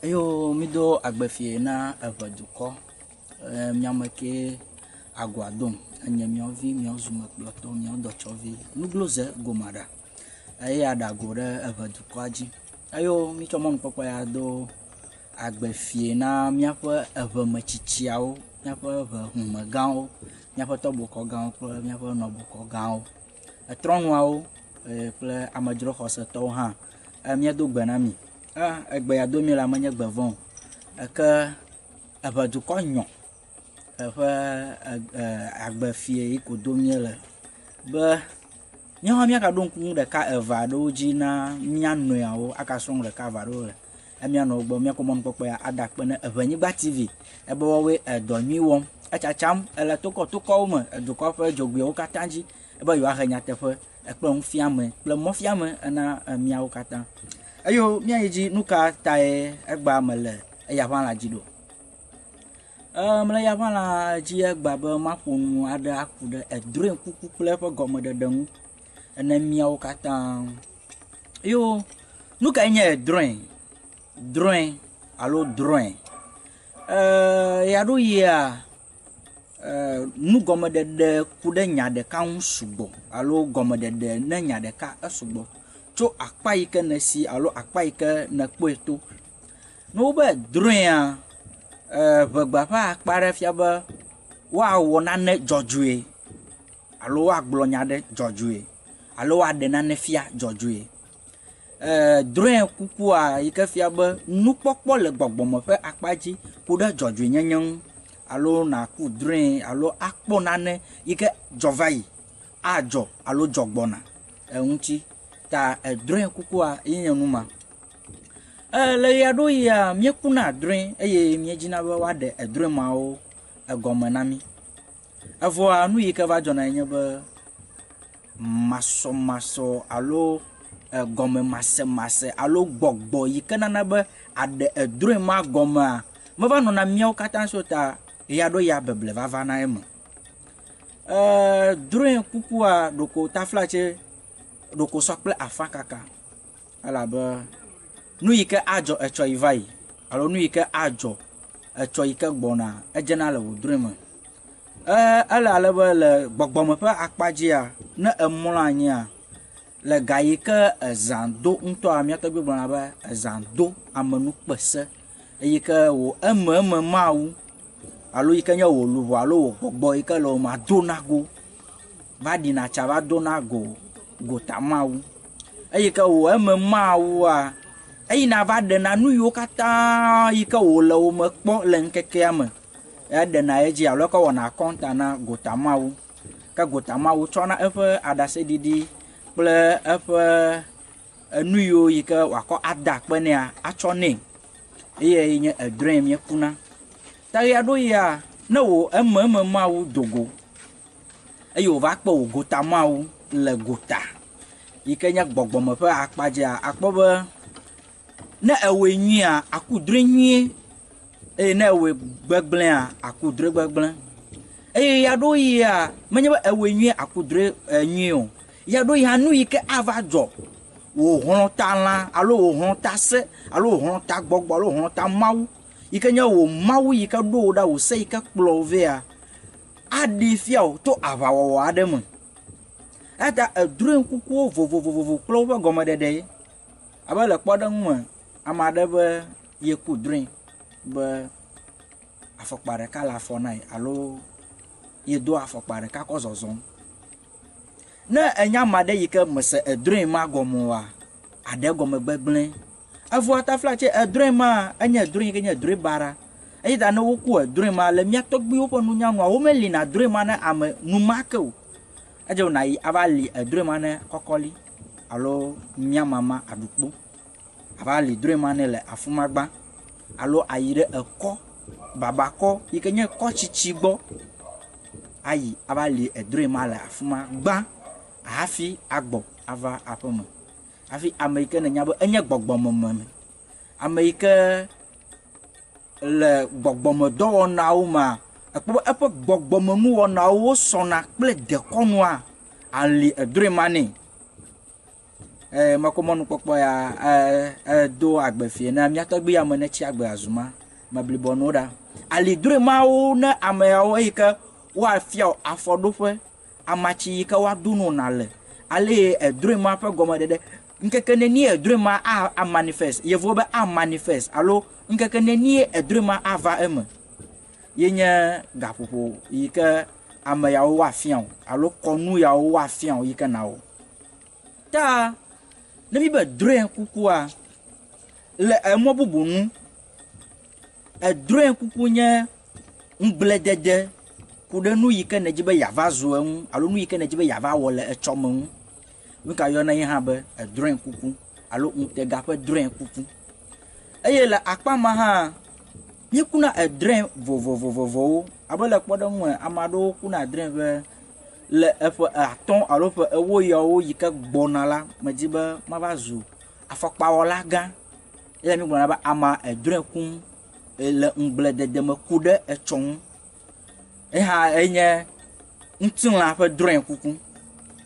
Eyo mido agbefie na eʋedukɔ. Miame kee agɔa dom. Enye miawo vi, miawo zumekplɔtɔ, miawo dɔtsɔvi nugloze gomaɖa. Eye aɖago ɖe eʋedukɔa dzi. Eyo mitsɔ mɔnukpɔkpɔ ya do agbefie na míaƒe eʋemetsitsiawo, míaƒe ʋehumegãwo, míaƒe tɔbokɔgãwo kple míaƒe nɔbokɔgãwo. Etrɔnuawo kple amedzroxɔsetɔwo hã. Míedo gbe na mi. Egbe ya do mi la menye gbe vɔ̃ o. Eke eʋedukɔ nyɔ eƒe agbefie yi ko dom míele be míawo hã míagaɖo ŋku nu ɖeka eve aɖewo dzi na mía nɔeawo agasrɔ̃ nu ɖeka eve aɖewo le emía nɔewo gbɔ. Míakpɔ mɔnukpɔkpɔ ya ada akpe ne Eʋenyigba TV ebe woawoe edɔ nyui wɔm. Etsatsam ele tokɔtokɔwo me, edukɔ ƒe dzogoewo katã dzi ebe yewoahe nyateƒe kple nufiame kple mɔfiame ena míawo katã. Eyo míayi dzi nu ka tae egbea mele eya ƒe alã dzi ɖo? Mele eya ƒe alã dzi egbea be maƒo nu aɖe aku ɖe edrɔ̃e kuku kple eƒe gɔmeɖeɖe ŋu ene míawo katã. Eyo nu kae nye edrɔ̃e? Drɔ̃e alo drɔ̃e. Ɣeaɖewoɣia nugɔmeɖeɖe ku ɖe nya ɖeka ŋu sugbɔ alo gɔmeɖeɖe ne nya ɖeka esugbɔ tso akpa yi ke nèsi alo akpa yi ke nèkpɔe to. Ne wobe drɔ̃ea, ŋegbea ƒe akpa ɖe fia be woawɔ nane dzɔdzɔe alo woagblɔ nya aɖe dzɔdzɔe alo woaɖe nane fia dzɔdzɔe. Drɔ̃e kukua yi ke fia be nukpɔkpɔ le gbɔgbɔme ƒe akpa dzi ku ɖe dzɔdzɔenyenye ŋu alo nàku drɔ̃e alo akpɔ nane yi ke dzɔ va yi, adzɔ alo dzɔ gbɔna eŋuti. Ta edrɔ̃e kukua ye nye nu ma. Le ɣeaɖewoɣia, míekuna drɔ̃e eye míedina be woaɖe edrɔ̃e mawo egɔme na mí. Evɔa nu yi ke va dzɔna nye be masɔmasɔ alo egɔmemasemase alo gbɔgbɔ yi ke nana be aɖe edrɔ̃e ma gɔmea meva nɔna míawo katã si o ta ɣeaɖewoɣia beble va vana eme. Drɔ̃e kukua ɖeko taflatse ɖeko sɔ kple afakaka elabe nu yi ke adzɔ etsɔ yi va yi alo nu yi ke adzɔ etsɔ yi ke gbɔna edzena le wò drɔ̃e me. Ele ale be le gbɔgbɔme ƒe akpa dzia, ne èmlɔ anyia, le ga yi ke ezã do ŋutɔa, mía tɔgbui gblɔna be ezã do ame nu kpe se eyi ke wò ememe Mawu alo yi ke nye wò luʋɔ alo wò gbɔgbɔ yi ke le wò mea dona go va ɖina tsa va dona go gota Mawu. Eyi ke wò eme Mawua, eyina va ɖena nu yiwo katã yi ke wòle wò me kpɔ le ŋkekea me. Eɖena edzi alo ekɔ wɔna akɔnta na gota Mawu. Ke gota Mawu tsɔna eƒe aɖaseɖiɖi kple eƒe enu yiwo yi ke wòakɔ ada akpe nɛa atsɔ nɛ. Eyae nye edrɔ̃e míekuna. Ta ɣeaɖewoɣia, ne wò ememe Mawu do go eye wòva kpe wò gota Mawu le gota yi ke nye gbɔgbɔme ƒe akpa dzia, akpɔ be ne ewɔe nyuia, aku drɔ̃e nyuie eye ne ewɔe gbegblẽa, aku drɔ̃e gbegblẽ. Eye ɣeaɖewoɣia, menye be ewɔe nyuie aku drɔ̃e nyuie o. Ɣeaɖewoɣi hã nu yi ke ava dzɔ wò hlɔ̃talã alo wò hlɔ̃tase alo wò hlɔ̃tagbɔgbɔ alo wò hlɔ̃tamawu yi ke nye wò Mawu yi ke ɖo wò ɖa, wò se yi ke kplɔ wò vɛa, aɖee fia wò to aʋawɔwɔ aɖe me. Eya ta edrɔ̃e kukuwo vovovovo kple woƒe gɔmeɖeɖe. Abe le kpɔɖeŋu me, ame aɖe be yeku drɔ̃e be afɔkpa ɖeka le afɔ na ye alo yedo afɔkpa ɖeka kɔ zɔzɔm. Ne ènya ame aɖe yi ke mese edrɔ̃e ma gɔme oa, aɖe egɔme gbegblẽ. Evɔa taflatse edrɔ̃e ma enye drɔ̃e yi ke nye drɔ̃e baɖa. Eyi ta ne woku edrɔ̃e ma le mía tɔgbuiwo ƒe nunya nua, womelina drɔ̃e ma ne ame enumake o. Edze be nàyi ava li edrɔ̃e ma ne kɔkɔli alo mía mama aɖukpo. Ava li drɔ̃e ma nɛ le afi ma gbã alo ayi ɖe ekɔ babakɔ yi ke nye kɔ tsitsi gbɔ ayi ava li edrɔ̃e ma le afi ma gbã hafi agbɔ ava aƒeme. Hafi ame yi ke nènya be enye gbɔgbɔmeme, ame yi ke le gbɔgbɔmedɔwɔnawo mea, èkpɔ be eƒe gbɔgbɔmenuwɔnawo sɔna kple dekɔnua, ali edrɔ̃e ma nɛ. Eye mekɔ mɔnukpɔkpɔ ya edo agbe fie na mía tɔgbui ame ne tsi agbe azu ma. Meblibɔ no ɖa. Ali drɔe mawo ne ameawo eyi ke woafia wò afɔɖoƒe amatsi yi ke woado no nale. Ale edrɔe ma ƒe gɔmeɖeɖe ŋkeke nenie edrɔe ma a, a manifest. Yevuwo be a manifest alo ŋkeke nenie edrɔe ma ava eme. Ye nye gaƒoƒo yi ke ame yawo woafia wò alo kɔnu yawo woafia wò yi ke nawɔ. Ta ne mi be drɔe kukua le emɔ bubu nu, edrɔe kuku nye ŋugbledede ku ɖe nu yi ke nèdi be yeava zu eŋu alo nu yi ke nèdi be yeava wɔ le etsɔme ŋu. Nu ka yɔna ye hã be edrɔe kuku alo ŋutega ƒe drɔe kuku. Eye le akpa ma hã, míekuna edrɔe vovovovowo abe le kpɔɖeŋu me, ame aɖewo kuna drɔe be le eƒe atɔ̃ alo ƒe ewo yawo yi ke gbɔna la, medi be mava zu afɔkpawɔla gã. Eya míegblɔna be amea edrɔe kum le ŋugbledede me ku ɖe etsɔ ŋu. Eha enye ŋutilã ƒe drɔe kuku.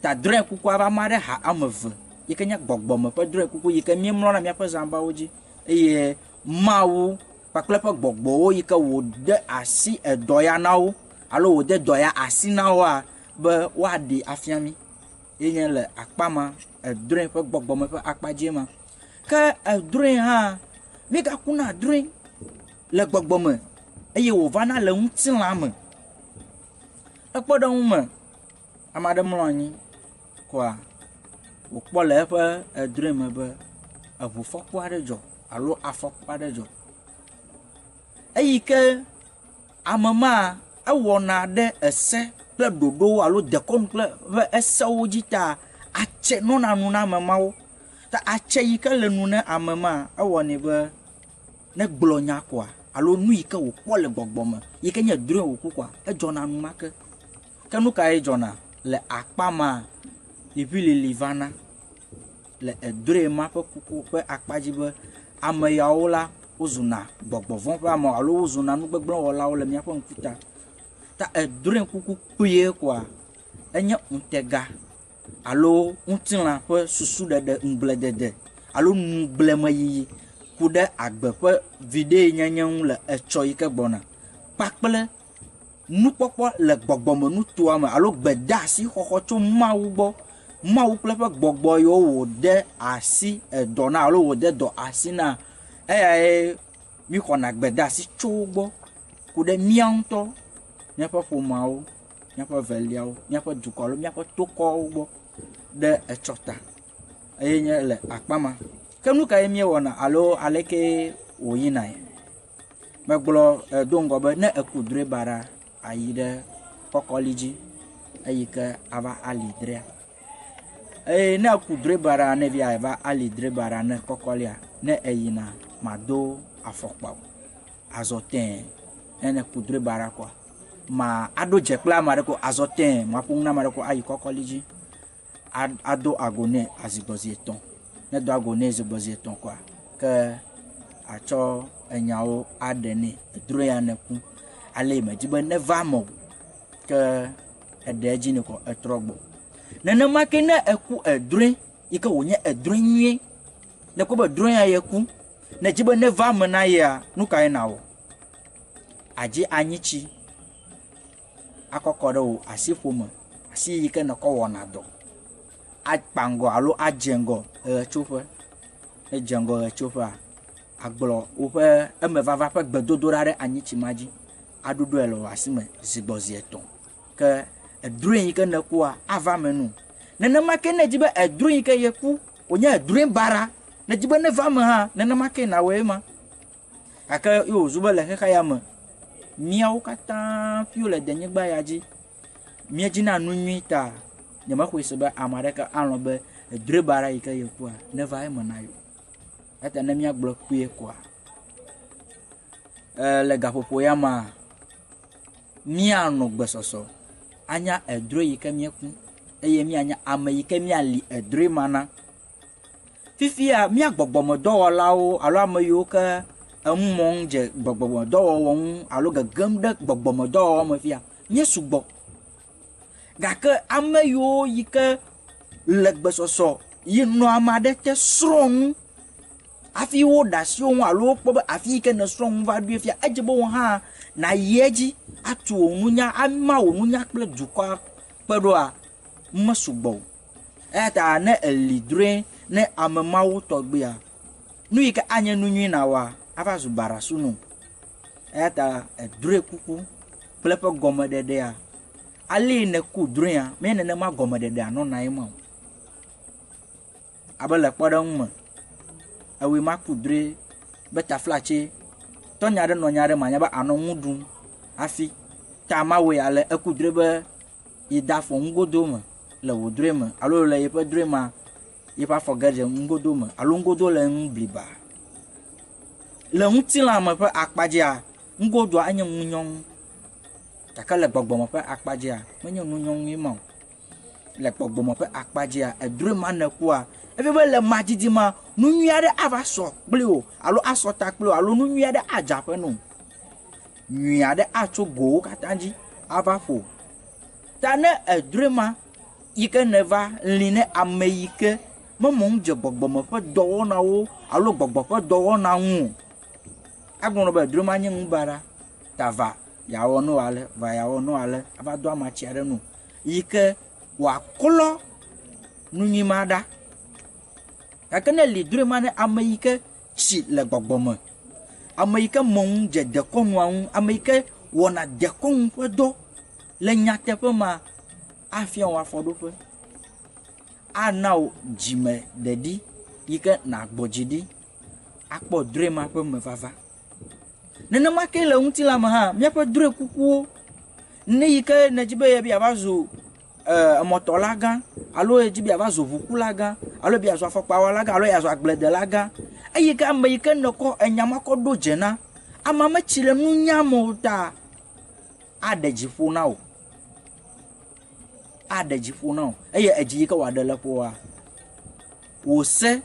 Ta drɔe kukua va ma ɖe ha ame eve yi ke nye gbɔgbɔme ƒe drɔe kuku yi ke míemlɔna míaƒe zãbawo dzi eye Mawu kpakple eƒe gbɔgbɔwo yi ke wòde asi edɔ ya na wo alo wòde dɔ ya asi na woa be woaɖee afia mí. Ye nye le akpa ma edrɔe ƒe gbɔgbɔme ƒe akpa dzie ma. Ke edrɔe hã míegakuna drɔe le gbɔgbɔme eye wòvana le ŋutilã me. Le kpɔɖeŋu me, ame aɖe mlɔ anyi koa wòkpɔ le eƒe edrɔe me be eŋufɔku aɖe dzɔ alo afɔku aɖe dzɔ. Eyi ke ame ma ewɔna ɖe ese kple ɖoɖowo alo dekɔnu kple ƒe esewo dzi ta atse nɔna nu na ame mawo. Ta atse yi ke le nu na ame ma ewɔnɛ be ne gblɔ nya koa alo nu yi ke wòkpɔ le gbɔgbɔ me yi ke nye drɔe wòku koa edzɔna enumake. Ke nu kae dzɔna le akpa ma? Liʋilili vana le edrɔe ma ƒe kuku ƒe akpa dzi be ame yawo la wozuna gbɔgbɔ vɔ̃ ƒe amewo alo wozuna nugbegblẽwɔlawo le míaƒe ŋkuta. Ta edrɔe kuku kpuie koa enye ŋutega alo ŋutilã ƒe susuɖeɖe ŋugbledede alo nugblemeyiyi ku ɖe agbe ƒe viɖe nyenye ŋu le etsɔ yi ke gbɔna kpakple nukpɔkpɔ le gbɔgbɔmenutoa me alo gbedeasi xɔxɔ tso Mawu gbɔ. Mawu kple eƒe gbɔgbɔ yiwo wòde asi edɔ na alo wòde dɔ asi na eyae míxɔna gbedeasi tso wo gbɔ ku ɖe mía ŋutɔ, míaƒe ƒomeawo, míaƒe veliawo, míaƒe dukɔ alo míaƒe tokɔwo gbɔ ɖe etsɔ ta. Eye nye le akpa ma. Ke nu kae míewɔna alo aleke wòyinae? Megblɔ do ŋgɔ be ne eku drɔe baɖa ayi ɖe kɔkɔli dzi eyi ke ava ali drɔea. Eye ne eku drɔe baɖa ne via ava ali drɔe baɖa ne kɔkɔlia, ne eyina mado afɔkpa o. Azɔ tẽe ne ne ku drɔe baɖa koa, ma aɖo dze kple ame aɖe ko azɔ tẽe maƒo nu na ame aɖe ko ayi kɔkɔli dzi ado ago nɛ azigbɔzi etɔ̃. Ne do ago nɛ zigbɔzi etɔ̃ koa, ke atsɔ enyawo aɖe nɛ edrɔe ya ne ku. Ale medzi be neva eme o ke eɖe edzi nɛ ko etrɔ gbɔ. Nenema ke ne eku edrɔe yi ke wònye edrɔe nyuie, ne ekpɔ be drɔe ya yeku, ne edzi be neva eme na yea, nu kae nawɔ? Adzi anyitsi akɔkɔ ɖe wò asiƒome, asi yi ke nèkɔ wɔna dɔ, akpa ŋgɔ alo adze ŋgɔ ɣetsoƒe. Ne dze ŋgɔ ɣetsoƒea, agblɔ woƒe emevava ƒe gbedodoɖa ɖe anyitsi ma dzi aɖuɖɔe le wò asime zi gbɔ zi etɔ̃. Ke edrɔe yi ke nèkua ava eme nu. Nenema ke ne edzi be edrɔe yi ke yeku wònye edrɔe baɖa, ne edzi be neva eme hã, nenema ke nàwɔe ema. Gake ye wòzu be le xexe ya me, míawo katã ƒio le denyigba ya dzi, míedzina nu nyui ta nyemexɔe se be ame aɖeke alɔ̃ be edrɔe baɖa yi ke yekua neva eme na yewo. Eya ta ne míagblɔ kpuie koa, le gaƒoƒo ya mea, míanɔ gbesɔsɔ anya edrɔe yi ke míeku eye míanya ame yi ke míali edrɔe ma na. Fifia mía gbɔgbɔmedɔwɔlawo alo ame yiwo ke enu mɔm dze gbɔgbɔmedɔwɔwɔ ŋu alo gegem ɖe gbɔgbɔmedɔwɔwɔ me fia, míesugbɔ. Gake ame yiwo yi ke le gbesɔsɔ Yi nɔ ame aɖe te srɔ̃ nu hafi woɖe asi wo ŋu alo wokpɔ be afi yi ke nèsrɔ̃ nu va ɖoe fia, edze be wò hã nàyi edzi atu wò nunya, ama wò nunya kple dukɔa kpe ɖoa, mesugbɔ o. Eya ta ne èli drɔ̃e ne ame mawo tɔgbea, nu yi ke anye nu nyui na wòa, ava zu barasu nɔ. Eya ta edrɔ̃e kuku kple eƒe gɔmeɖeɖea, alee nèku drɔ̃ea, menye nenema gɔmeɖeɖea nɔna ema o. Abe le kpɔɖeŋu me, ewɔe maku drɔ̃e be taflatse tɔnye aɖe nɔnye aɖe manya be anɔ nu ɖum hafi ta mawɔe ale eku drɔ̃e be yi de afɔ nugodo me le wò drɔ̃e me alo le yeƒe drɔ̃e mea, yeƒe afɔ ge dze nugodo me alo nugodo le enu bliba. Le ŋutilãme ƒe akpa dzia, nugodoa enye ŋunyɔnu gake le gbɔgbɔme ƒe akpa dzia, menye ŋunyɔnue ma o. Le gbɔgbɔme ƒe akpa dzia, edroe ma nèkua, efia be le madidi ma, nu nyui aɖe ava sɔ kpli wò alo asɔ ta kpli wò alo nu nyui aɖe adze aƒe na wò. Nyui aɖe atso gowo katã dzi ava ƒo. Ta ne edroe ma yi ke nèva li ne ame yi ke memɔ ŋu dze gbɔgbɔme ƒe dɔwɔnawo alo gbɔgbɔ ƒe dɔwɔna ŋu o, agblɔ na wò be edroe ma nye nu baɖa ta va yeawɔ nu ale, va yeawɔ nu ale, ava do amatsi aɖe nu yi ke wòaklɔ nu nyui ma ɖa. Gake ne èli drɔ̃e ma ne ame yi ke tsi le gbɔgbɔ me, ame yi ke mɔ ŋu dze dekɔnua ŋu, ame yi ke wɔna dekɔnu ƒe dɔ le nyateƒe ma, afia wò afɔɖoƒe, ana wò dzime ɖeɖi yi ke nàgbɔ dzi ɖi akpɔ drɔ̃e ma ƒe mevava. Nenema ke le ŋutilã me hã, míaƒe drɔ̃e kukuwo, ne yi ke nèdi be yeava zu emɔtɔla gã alo yedi be yeava zu ʋukula gã alo be yeazu afɔkpawɔla gã alo yeazu agbledela gã eye ke ame yi ke nèkɔ enya ma kɔ ɖo dze na, amea metsi le nunya me o ta aɖe dzi ƒo na wò. Aɖe dzi ƒo na wò eye edzi yi ke wòaɖe le ƒowòa, wò se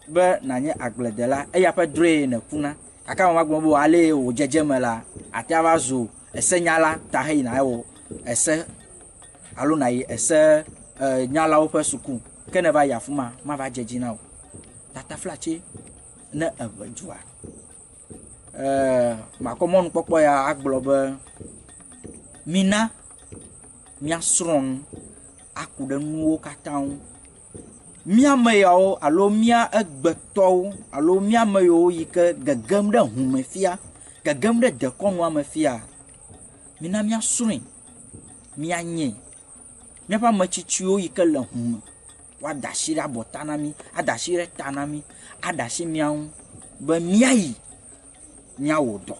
be nànye agbledela eya ƒe drɔ̃e nèkuna. Gake ame magblɔ be ale wò dzedzeme la, ate ava zu esenyala ta heyina ewɔ ese alo nàyi ese nyalawo ƒe suku. Ke ne va yi afi ma, mava dze edzi na wò. Tataflatse ne eŋe dua. Makɔ mɔnukpɔkpɔ ya agblɔ be mina míasrɔ̃ nu aku ɖe nuwo katã ŋu. Mía ame yawo alo mía egbetɔwo alo mía ame yiwo yi ke gegem ɖe hume fia, gegem ɖe dekɔnua me fia, mina míasrɔ̃e, míanyae. Míaƒe ame tsitsiwo yi ke le hume, woada asi ɖe abɔta na mí, ada asi ɖe ta na mí, aɖe asi mía ŋu be míayi míawɔ dɔ,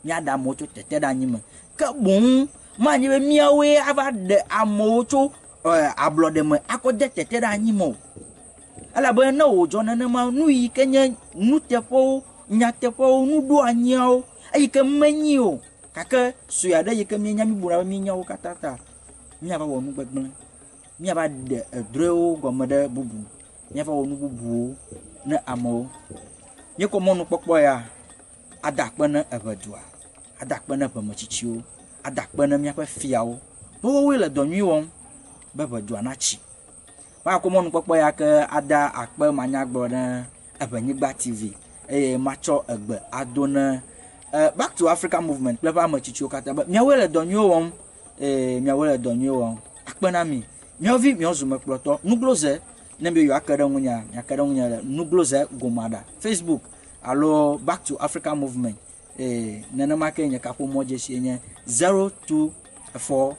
míaɖe amewo tso teteɖeanyi me. Ke boŋ manye be míawoe ava ɖe amewo tso ablɔɖe me akɔ de teteɖeanyi me o. Elabe ne wòdzɔ nenema, nu yi ke nye nuteƒewo, nyateƒewo, nuɖoanyiawo, eyi ke menyi o gake sue aɖe yi ke míenya míebuna be míenya wo katã ta, míava wɔ nu gbegblẽ, míava ɖe edrɔ̃ewo gɔme ɖe bubu, míava wɔ nu bubuwo ne amewo. Míekɔ mɔnukpɔkpɔ ya ada akpe ne eŋedua, ada akpe ne ʋemetsitsiwo, ada akpe ne míaƒe fiawo be woawoe le dɔ nyui wɔm be ʋedua natsi. Woakɔ mɔnukpɔkpɔ ya ke ada akpe manyagblɔ ne Eʋenyigba TV eye matsɔ egbe ado ne Back to Africa Movement kple eƒe ametsitsiwo katã be miawoe le dɔ nyuiwo wɔm eye miawoe le dɔ nyuiwo wɔm. Akpe na mi. Miawo vi miawo zu mekplɔtɔ. Nugloze ne mi yewoake ɖe ŋunyea, miake ɖe ŋunye le Nugloze Gomaɖa Facebook alo Back to Africa Movement. Eye nenema ke nye kaƒomɔ dzesie nye 024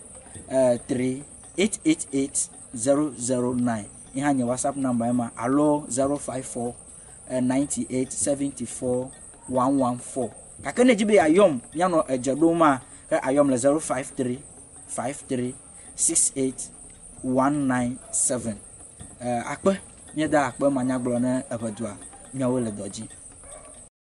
3 888 009. Ye hã nye WhatsApp number ema alo 054 98 74 114. Gake ne edzi be yeayɔm míanɔ edze ɖom ma, ke ayɔm le 053 53 68 197. Akpe, míeda akpe manyagblɔ ne eʋedua, míawoe le dɔ dzi.